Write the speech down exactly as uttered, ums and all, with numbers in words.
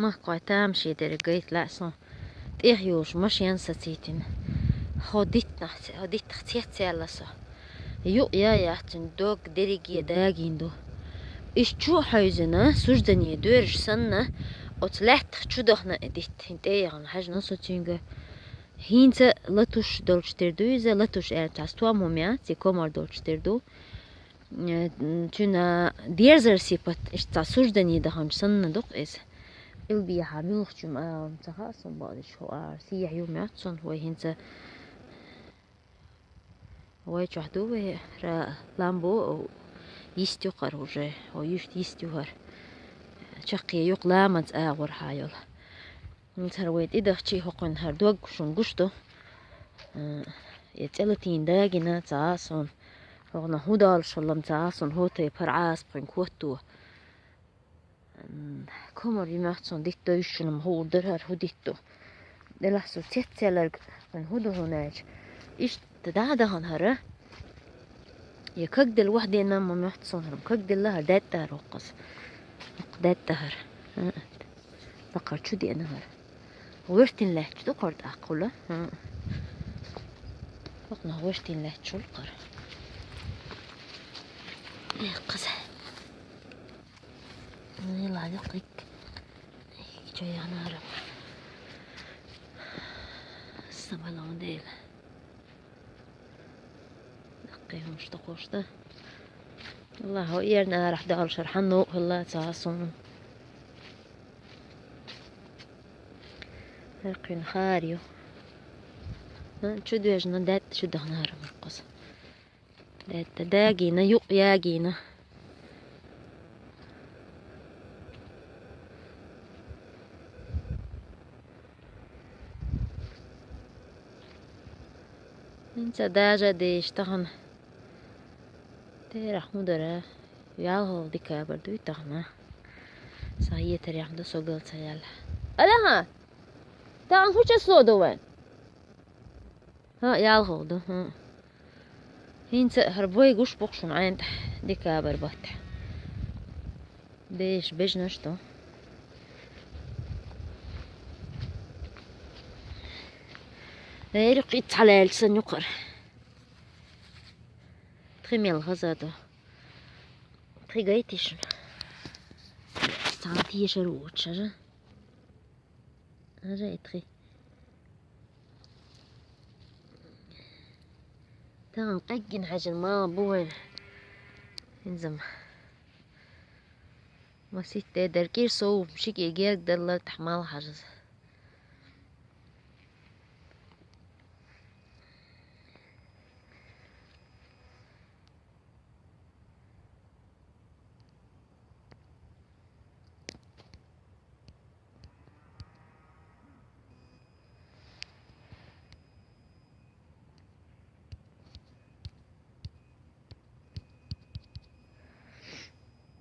Махкой тамашийдерг гайта лаьа со. ТӀехьа йолуш машен сацийтина. Хьо диттах, хьо диттах цецъяьлла со. Юкъ я яц цуьнан дог дерриге дагийна ду. Иштта чу а хьевзина, суждане доьраш санна, оцу лаьттах чу дахана и дитт. ХӀинца тӀе а яхана хьаьжна со цуьнга. ХӀинца латуш долчу тера ду иза, латуш аьлла цхьа стом хӀума яц, и комар долчу тера ду. Э, цуьнан дерзар сипат, иштта цхьа суждане даханчу санна ду-кх иза. Къилбехьа муьлххачу ма ца хаьа суна бакъдерг, хӀо ара сехьа ю моьтту суна, вай хӀинца вай чохь ду вай, ра-, лам бу, йист ю хӀара уже, хӀо юьшт йист ю хӀара. Чаккхе юкъа ламаз агӀор хьан йолу. ХӀинца хӀара вай тӀедахчий хӀокхуьнан хӀара дог шуна гуш ду. Э, и цӀе латийна дагийна ца Ӏа суна. ХӀокхунах хӀун долуш хилла ца Ӏа суна, хӀо тайпара Ӏазап кхуьнга хӀотто. М, комар ю моьтту суна, дитт довзуш шуна ма хуур дара хӀара хӀун дитт ду. Делахь со цецъяьлларг хӀун ду хьуна аьлча. Иштта дӀа а дахана хӀара. Я кагделла вахдина ма моьтту суна хӀара, кагделла хӀара даьтта хӀара хӀокхуза. ХӀокху даьтта хӀара. ХӀаъ. Баккхара чу деана хӀара. ГӀоьртина лаьтташ ду кхара тӀаккха хуьлу. ХӀаъ. ХӀокхунах гӀоьртина лаьтташ хуьлу кхара. Эккхаза. Ила дуккхик. Чу яхана хӀара. Аса балон дела. Даккхий хӀумаш доккхуш ду. Аллахьо эрна арахь долуш хӀара хьанна а хилла ца Ӏа суна. ХӀара кхуьнан хара ю. Чу доьжна даьтта чу дахана хӀара маркхаза. Даьтта дагийна, юкъ ягийна. ХӀинца дажа а деш тахана. Терахь хӀун дара? ЯлхалгӀа декабрь дуй тахана. Сан хетарехь ду со гал ца яьлла. Алаха! Тахана хӀун число ду вайн? ХӀаъ, ялхалгӀа ду, хӀаъ. ХӀинца а хӀара бой гуш бу-кх шуна Ӏайна тӀехь, декабрь баттахь. Деш бежнаш ду. Эр кхин цхьа лаьлча санна ю кхара. Тхи мел хаза ду. Тхи гайти шуна. Цхьана тешар ву оцу шажа. Ажа и тхи. Тахана къеггина хьаьжна мала бу вайн. ХӀинца-м. Маситте деркӀира сов, шиге герга далла тахьмал хьажаза.